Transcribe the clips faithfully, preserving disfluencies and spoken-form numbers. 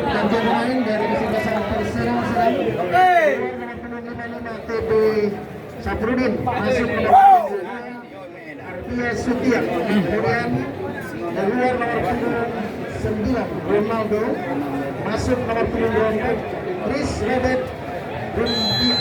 Ganjil main dari kesebelasan terserang serang. Oke. Nomor punggung lima lima T B Syafruddin masuk ke nomor punggung dua. Ardia Sutia. Kemudian keluar nomor punggung sembilan Ronaldo, masuk nomor punggung dua puluh empat Chris Robert Rumpia.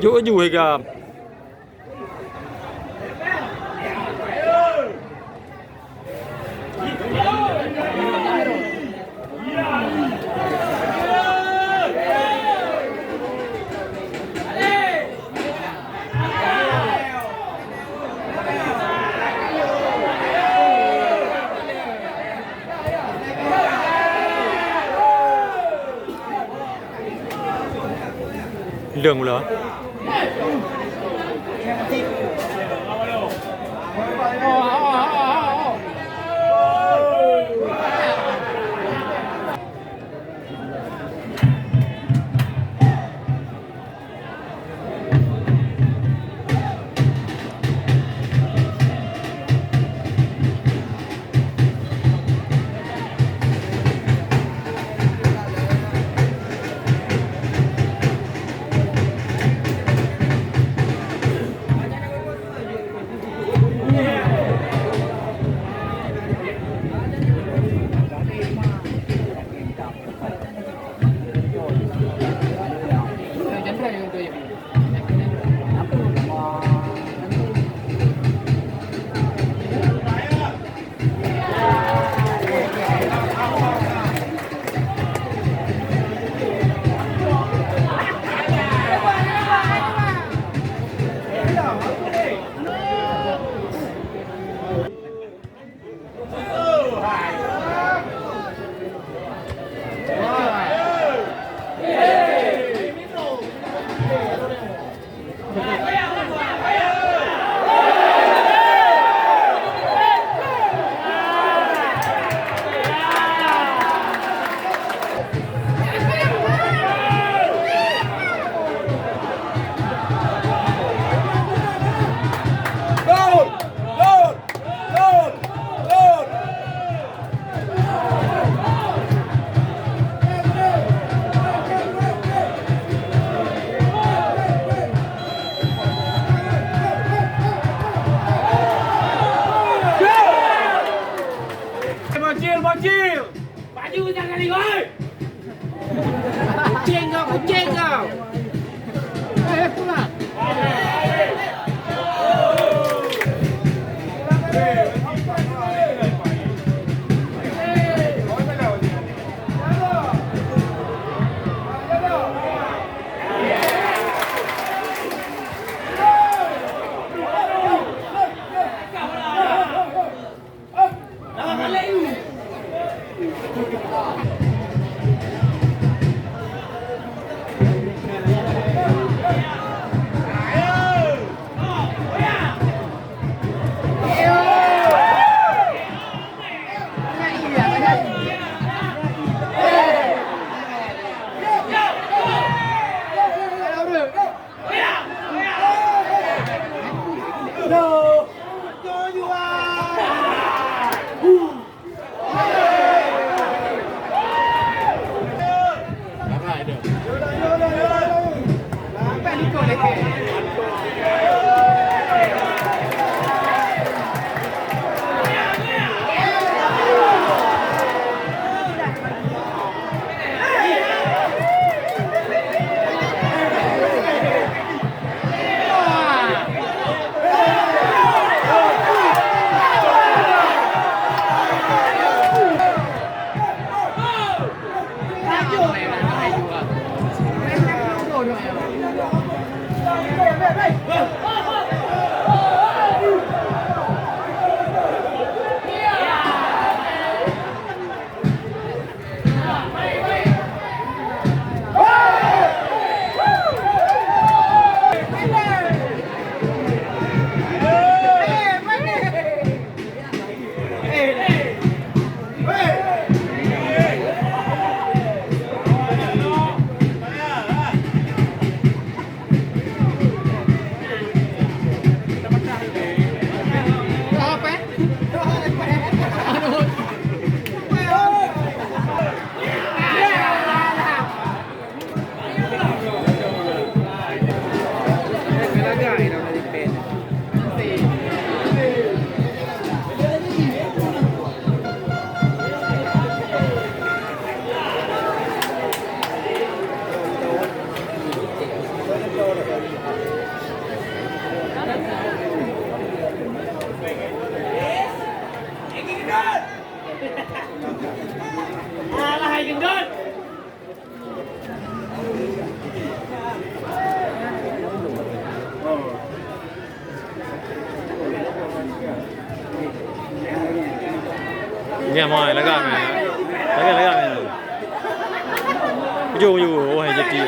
Jok ju hei gam. Leueng ulo. Bocil, bocil! Maju jangan lewat! Kucing kau, kucing kau! Eh, pulang! Alah, hai gendut. Nyan, moi, lagak, meh. Lagak, lagak, meh. Ujong, ujong. Oh, hai, jadi.